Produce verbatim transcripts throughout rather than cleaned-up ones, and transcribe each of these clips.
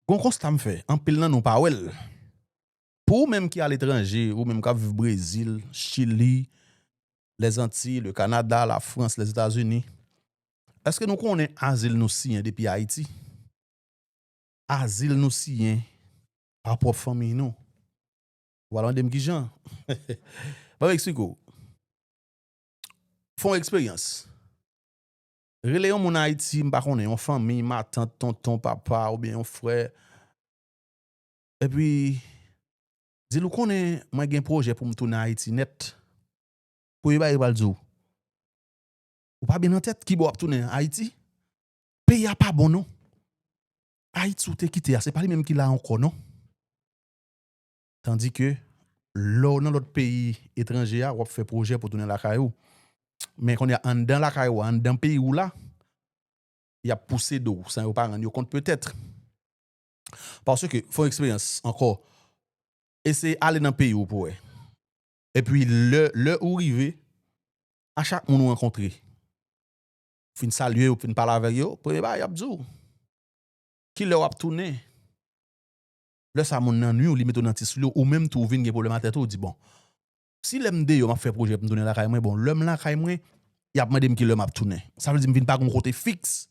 Gon konsta m fè, anpil nan nou pa wè l. Pou ou menm ki aletranje, ou menm k ap viv Brezil, Chili, Lèzantiy, le Kanada, Lafrans, Lèzetazini, èske nou konnen azil nou siyen depi Ayiti? Azil nou siyen pa pwòp fanmi nou. Ou al mande m kijan? Ban m eksplike w. Fè yon eksperyans. Rele yon moun Ayiti, m pa konnen, yon fanmi, matant, tonton, papa, oubyen yon frè. Epi, di l ou konnen mwen gen pwojè pou m tounen Ayiti nèt. Premye bagay li pral di w, ou pa byen nan tèt, kibò w ap tounen? Ayiti? Peyi a pa bon non. Ayiti ou te kite a, se pa li menm ki la ankò non. Tandike lè w nan lòt peyi etranje a, w ap fè pwojè pou tounen lakay ou. Men kounye a anndan lakay ou a, anndan peyi w la, y ap pouse do w san yo pa rann yo kont petèt. Paske, fè yon eksperyans ankò, eseye ale nan peyi w pou wè. Epi lè, lè ou rive, a chak moun ou rankontre, fin salye yo, fin pale avèk yo, premye bagay y ap di w, kilè w ap tounen? Lè sa moun nan nwi w, li mete w nan ti sou li, ou menm tou ou vin gen pwoblèm a tèt ou, ou di, bon, si lè m deyò m ap fè pwojè pou m tounen lakay mwen, bon, lè m lakay mwen, y ap mande m kilè m ap tounen. Sa vle di m vin pa gon kote fiks.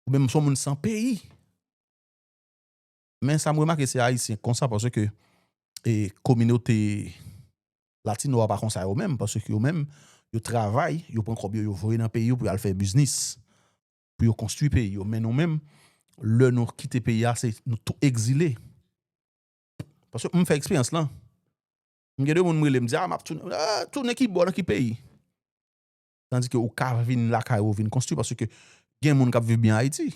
Ou menm m se yon moun san peyi. Men sa m remake se Ayisyen konsa paske e kominote latino a pa konsa yo menm, paske yo menm, yo travay, yo pran kòb yo, yo voye nan peyi yo pou y al fè biznis, pou yo konstwi peyi yo. Men nou menm, lè nou kite peyi a, se nou tou egzile. Paske m fè eksperyans lan. M gen de moun m rele, m di, a, m ap tounen. A, tounen ki bò, nan ki peyi? Tandike ou ka vin lakay ou, vin konstwi, paske gen moun k ap viv byen Ayiti.